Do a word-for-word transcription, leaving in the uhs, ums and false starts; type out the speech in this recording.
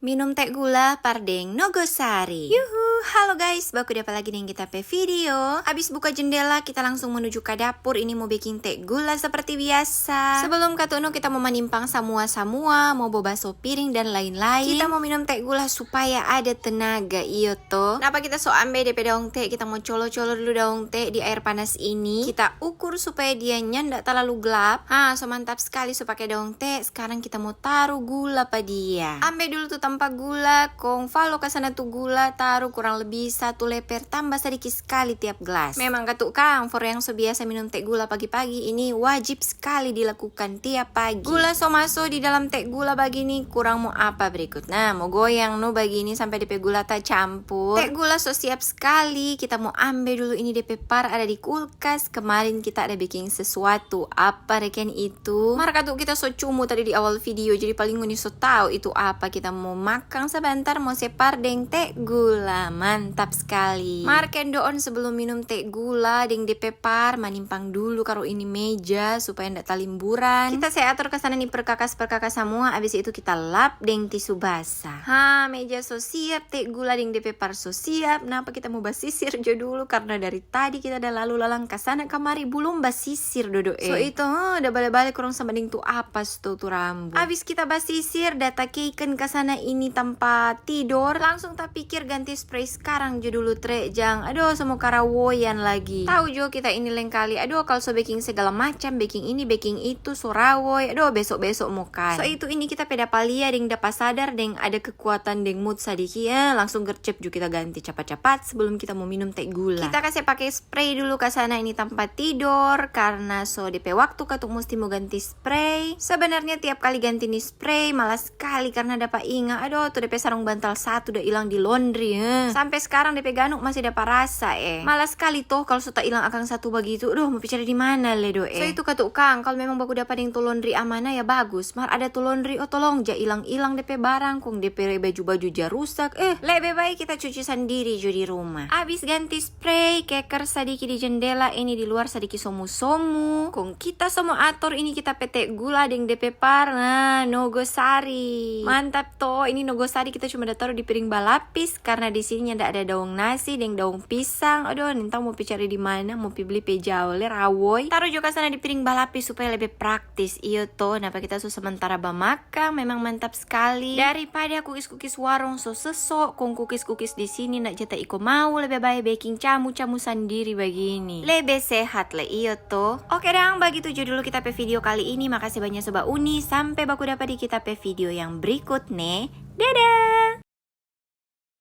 Minum teh gula par deng nogosari. Yuhu, halo guys, baku dapa lagi deng kita pe video. Abis buka jendela, kita langsung menuju ka dapur. Ini mo beking teh gula seperti biasa. Sebelum katu no, kita mo manimpang samua-samua, mo babaso piring dan lain-lain. Kita mo minum teh gula supaya ada tenaga, iyo to. Napa kita so ambe depe daong teh, kita mo colo-colo dulu daong teh di aer panas ini. Kita ukur supaya dia nyanda talalu glap. Ha, so mantap skali so pake daong teh. Skarang kita mo taru gula pa dia. Ambe dulu tu tampa gula, kong falo ka sana tu gula, taru kurang lebi satu leper, tamba sadiki skali tiap glas. Memang katu kang, for yang so biasa minum teh gula pagi-pagi, ini wajib skali dilakukan tiap pagi. Gula so maso di dalam teh gula bagini, kurang mo apa berikut? Nah, mo goyang no bagini sampe depe gula tacampur. Teh gula so siap skali, kita mo ambe dulu ini depe par ada di kulkas. Kemarin kita ada beking sesuatu, apa reken itu? Mar katu kita so cumu tadi di awal video, jadi paling ngoni so tau itu apa kita mo makang. Sabantar mo se par deng teh gula, mantap skali. Mar kendoon sebelum minum teh gula deng depe par, manimpang dulu karo ini meja supaya nda talimburan. Kita se ator ka sana ni perkakas-perkakas samua, abis itu kita lap deng tisu basah. Ha, meja so siap, teh gula deng depe par so siap. Napa kita mo basisir jo dulu, karna dari tadi kita da lalu lalang ka sana kamari, bulum basisir dodo, eh. So itu, ha, da bale-bale kurang sama deng tu apa sto tu rambu. Abis kita basisir, da takeiken ka sana ini tampa tidor, langsung tapikir ganti spray skarang jo dulu, tre jang. Aduh, so mo karawoyan lagi. Tau jo kita ini lengkali. Aduh, kal so beking segala macam, beking ini, beking itu, so rawoy. Aduh, beso-beso mo kan. So itu ini kita pe dapa lia deng dapa sadar deng ada kekuatan deng mood sadiki, eh, langsung gercep jo kita ganti capat-capat sebelum kita mo minum teh gula. Kita kase pake spray dulu ka sana ini tampa tidor, karna so depe waktu katu musti mo ganti spray. Sebenarnya tiap kali ganti ni spray, malas skali karna dapa inga, aduh, tu depe sarung bantal satu da ilang di laundry, eh. Sampe skarang depe ganu masi dapa rasa, eh. Malas skali to kal so ta ilang akang satu bagitu, aduh, mo pi cari di mana le do, eh. So itu katu kang, kal memang baku dapa deng tu laundry amana ya bagus, mar ada tu laundry, oh, tolong ja ilang-ilang depe barang, kong depe baju-baju ja rusak, eh. Lebe bae kita cuci sandiri jo di rumah. Abis ganti spray, keker sadiki di jendela, ini di luar sadiki somu-somu. Kong kita so mo ator ini kita pe teh gula deng depe par, nah, nogosari. Mantap to, ini nogosari kita cuma da taru di piring balapis, karna di sini nyanda ada daong nasi deng daong pisang. Aduh, nintau mo pi cari di mana, mo pi bli pe jao le, rawoy. Taru jo ka sana di piring balapis supaya lebe praktis, iyo to. Napa kita so sementara bamak- Kang, memang mantap skali. Daripada kukis-kukis warung so seso, kong kukis-kukis di sini nda ja ta iko mau, lebe bae beking camu-camu sandiri bagini. Lebe sehat le, iyo to. Oke dang, bagitu jo dulu kita pe video kali ini. Makase banya so bauni, sampe baku dapa di kita pe video yang berikut ne. Dadah!